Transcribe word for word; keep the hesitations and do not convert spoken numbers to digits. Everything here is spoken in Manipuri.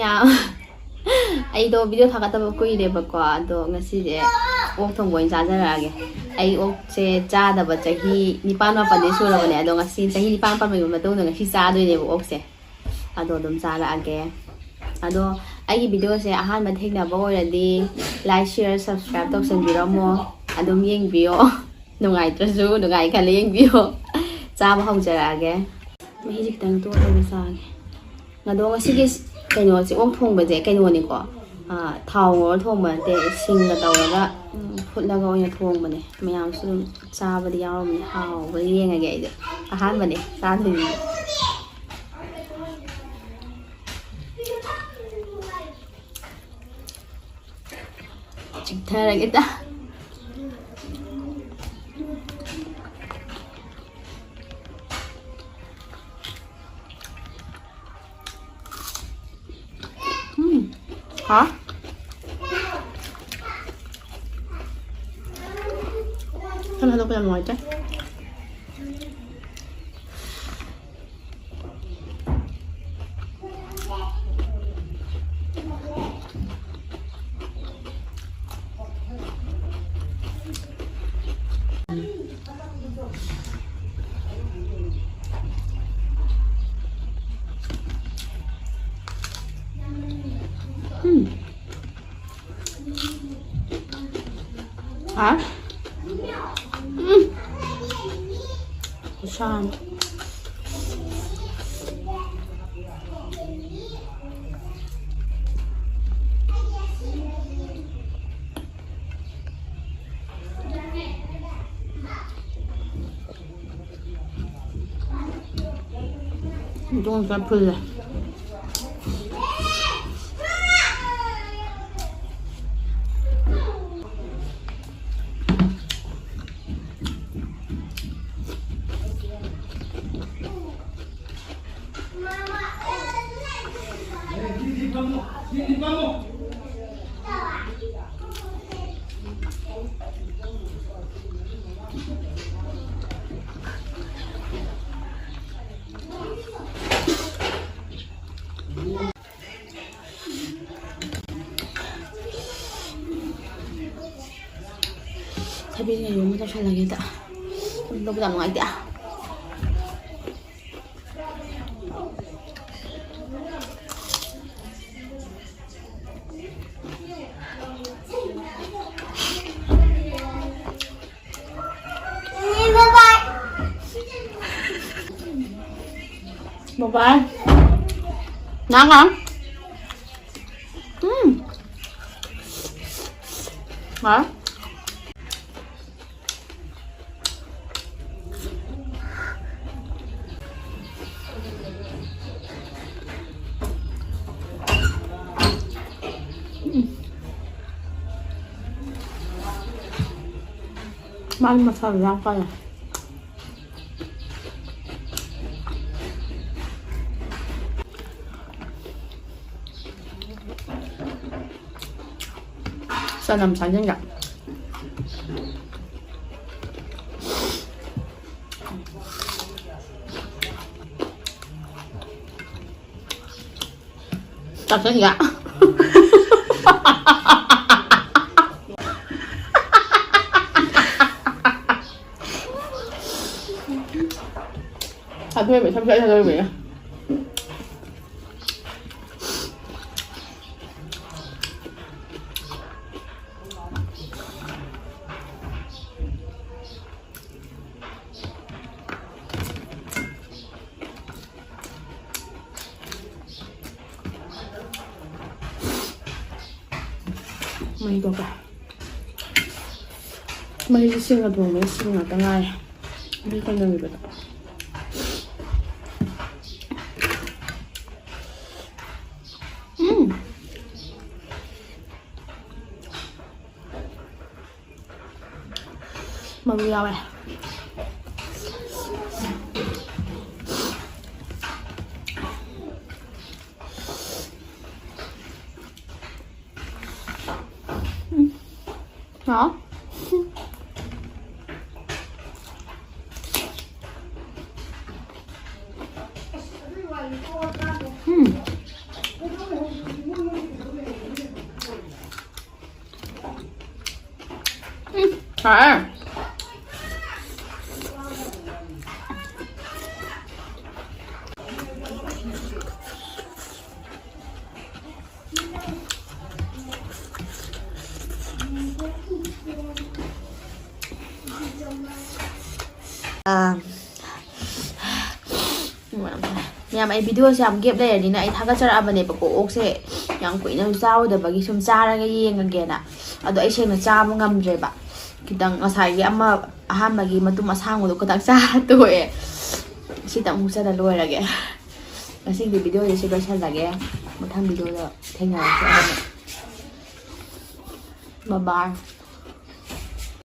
ꯌꯥꯝ ꯑꯩꯗꯣ ꯚꯤꯗꯤꯑꯣ ꯊꯥꯒꯠꯇꯕ ꯀꯨꯏꯔꯦꯕꯀꯣ, ꯑꯗꯣ ꯉꯁꯤꯁꯦ ꯑꯣꯛ ꯊꯣꯡꯕ ꯑꯣꯏꯅ ꯆꯥꯖꯔꯛꯑꯒꯦ꯫ ꯑꯩ ꯑꯣꯛꯁꯦ ꯆꯥꯗꯕ ꯆꯍꯤ ꯅꯤꯄꯥꯟ ꯃꯥꯄꯟꯗꯤ ꯁꯨꯔꯕꯅꯦ, ꯑꯗꯣ ꯉꯁꯤ ꯆꯍꯤ ꯅꯤꯄꯥꯟ ꯃꯥꯄꯟꯒꯤ ꯃꯇꯨꯡꯗ ꯉꯁꯤ ꯆꯥꯗꯣꯏꯅꯦꯕ ꯑꯣꯛꯁꯦ꯫ ꯑꯗꯣ ꯑꯗꯨꯝ ꯆꯥꯔꯛꯑꯒꯦ꯫ ꯑꯗꯣ ꯑꯩꯒꯤ ꯚꯤꯗꯤꯑꯣꯁꯦ ꯑꯍꯥꯟꯕ ꯊꯦꯡꯅꯕ ꯑꯣꯏꯔꯗꯤ like, share, subscribe ꯇꯧꯁꯟꯕꯤꯔꯝꯃꯣ꯫ ꯑꯗꯨꯝ ꯌꯦꯡꯕꯤꯌꯣ꯫ ꯅꯨꯡꯉꯥꯏꯇ꯭ꯔꯁꯨ ꯅꯨꯡꯉꯥꯏ ꯈꯜꯂ ꯌꯦꯡꯕꯤꯌꯣ꯫ ꯆꯥꯕ ꯍꯧꯖꯔꯛꯑꯒꯦ꯫ ꯃꯍꯤꯁꯦ ꯈꯤꯇꯪ ꯇꯣꯠꯂꯒ ꯆꯥꯒꯦ꯫ ꯑꯗꯣ ꯉꯁꯤꯒꯤ ꯀꯩꯅꯣꯁꯦ, ꯑꯣꯛ ꯊꯣꯡꯕꯁꯦ ꯀꯩꯅꯣꯅꯤꯀꯣ, ꯑꯥ, ꯊꯥꯎ ꯉꯧꯔ ꯊꯣꯡꯕ ꯅꯠꯇꯦ, ꯁꯤꯡꯒ ꯇꯧꯔꯒ, ꯎꯝ, ꯐꯨꯠꯂꯒ ꯑꯣꯏꯅ ꯊꯣꯡꯕꯅꯦ꯫ ꯃꯌꯥꯝꯁꯨ ꯑꯗꯨꯝ ꯆꯥꯕꯗꯤ ꯌꯥꯎꯔꯝꯃꯅꯤ꯫ ꯍꯥꯎꯕ꯭ꯔꯥ ꯌꯦꯡꯉꯒꯦ ꯑꯩꯗꯤ꯫ ꯑꯍꯥꯟꯕꯅꯦ ꯆꯥꯗꯣꯏꯅꯦ꯫ ꯆꯤꯛꯊꯔꯒꯦ ꯇ꯫ ꯎꯝ꯫ ꯍꯥ? ꯁꯝ ꯊꯥꯗꯣꯛꯄ ꯌꯥꯝ ꯅꯨꯡꯉꯥꯏꯇꯦ꯫ ꯎꯝ꯫ ꯍꯥ? ꯎꯝ꯫ ꯈꯨꯠꯁꯥ ꯑꯃ꯫ ꯃꯇꯣꯡ ꯈꯔ ꯐꯨꯜꯂꯦ꯫ ꯊꯕꯤꯅ ꯌꯣꯟꯕ ꯇꯧꯁꯜꯂꯒꯦꯗ꯫ ꯂꯧꯕꯗ ꯌꯥꯝ ꯅꯨꯡꯉꯥꯏꯇꯦ꯫ Bye bye. Ngon không? Ừm. Hả? ꯎꯝ꯫ ꯃꯥꯒꯤ ꯃꯁꯥꯗꯣ ꯌꯥꯝ ꯀꯜꯂꯦ꯫ ꯆꯅꯝ ꯆꯥꯅꯤꯡꯉꯦ꯫ ꯆꯥꯁꯤꯟꯒꯦ꯫ ꯊꯥꯗꯣꯏꯕ, ꯏꯁꯝ ꯁꯝ ꯊꯥꯗꯣꯏꯕ꯫ ꯃꯩꯗꯣ ꯀ-, ꯃꯩꯁꯦ ꯁꯤꯡꯅ ꯊꯣꯡꯕꯅ ꯁꯤꯡ ꯉꯥꯛꯇ ꯉꯥꯏꯔꯦ꯫ ꯃꯩ ꯀꯟꯅ ꯂꯩꯕꯗꯣ꯫ ꯎꯝ꯫ ꯃꯔꯨ ꯌꯥꯎꯋꯦ꯫ ꯎꯝ꯫ ꯍꯥꯎ꯫ ꯎꯝ꯫ ꯎꯝ꯫ ꯍꯥꯎꯋꯦ꯫ ꯑꯥ꯫ ꯃꯌꯥꯝ, ꯑꯩ ꯚꯤꯗꯤꯑꯣꯁꯦ ꯌꯥꯝ ꯒꯦꯞ ꯂꯩꯔꯅꯤꯅ ꯑꯩ ꯊꯥꯒꯠꯆꯔꯛꯑꯕꯅꯦꯕꯀꯣ꯫ ꯑꯣꯛꯁꯦ ꯌꯥꯝ ꯀꯨꯏꯅꯁꯨ ꯆꯥꯔꯨꯗꯕꯒꯤ ꯁꯨꯝ ꯆꯥꯔꯒ ꯌꯦꯡꯉꯒꯦꯅ꯫ ꯑꯗꯣ ꯑꯩ ꯁꯦꯡꯅ ꯆꯥꯕ ꯉꯝꯗ꯭ꯔꯦꯕ꯫ ꯈꯤꯇꯪ ꯉꯁꯥꯏꯒꯤ ꯑꯃ ꯑꯍꯥꯟꯕꯒꯤ ꯃꯇꯨꯝ ꯑꯁꯥꯡꯕꯗꯣ ꯈꯤꯇꯪ ꯆꯥꯔ ꯇꯣꯛꯑꯦ꯫ ꯁꯤꯇꯪ ꯍꯨꯛꯆꯜꯂ ꯂꯣꯏꯔꯒꯦ꯫ ꯉꯁꯤꯒꯤ ꯚꯤꯗꯤꯑꯣꯁꯦ ꯁꯤ ꯂꯣꯏꯁꯜꯂꯒꯦ꯫ ꯃꯊꯪ ꯚꯤꯗꯤꯑꯣꯗ ꯊꯦꯡꯅꯔꯁꯦ꯫ ꯕꯥꯏ ꯕꯥꯏ꯫